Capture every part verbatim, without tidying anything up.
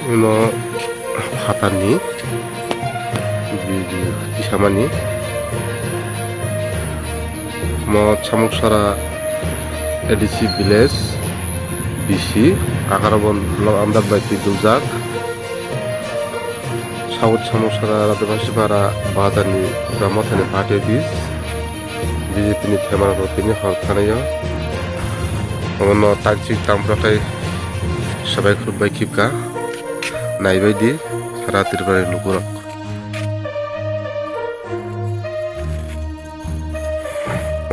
Uno phatarni, bi-, bi-, kisamani. Mo Samuksara A D C village, B C, agarobon lok andar bai twi duljak. South Samuksara Radhabasipara bazarni Tipra Mothani party office. B J P ni themrang rok tini hor thanaio. Omono tanchik tamphra khe swbai khurbai khibka. Naibaidi sara Tripura ni lukurok.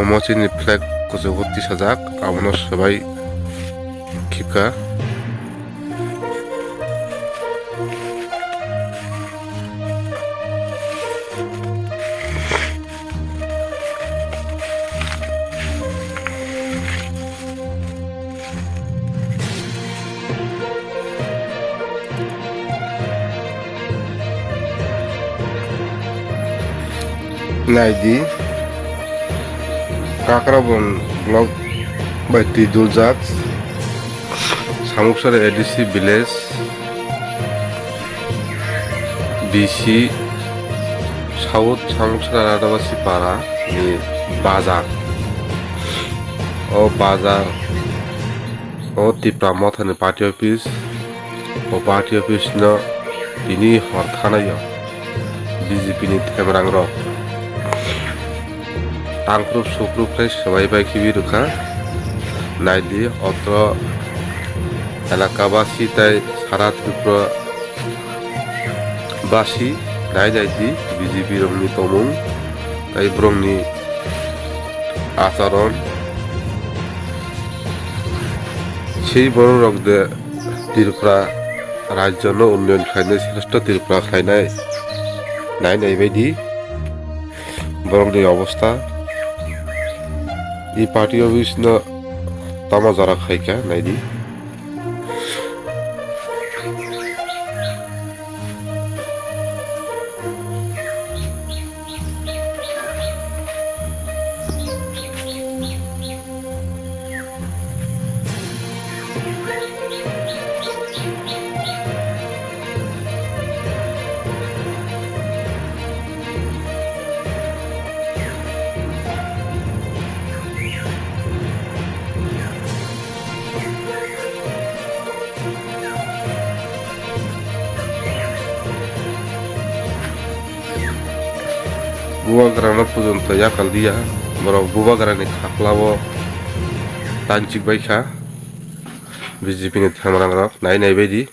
Omo chini flag kuchugo tisajak, abono swbai khibka. Naidi, Kakrabon block bai twi duljak, Samuksara A D C village, B C South Samuksara Radhabasipara ni bazar. O bazar, o Tipra Mothani party office, o party office no tini hor thanaio B J P ni themrang rok. Tangkrup sukrup khe swbai bai khibi rwkha. Naidi, otro elakabasi tei sara Tripura basi nai naidi B J P rokni tongmung tei borokni acharon. Sei borok rok de Tripura rajyo no unnoyon khlainai, sreshto Tripura khlainai nai nai baidi. Borokni obostha, e party office no tamo jora khaikha, naidi. Bubagrano pujonto yakal diya, borok bubagrani khaklao tanchik baikha B J P ni themrang rok nai nai baidi.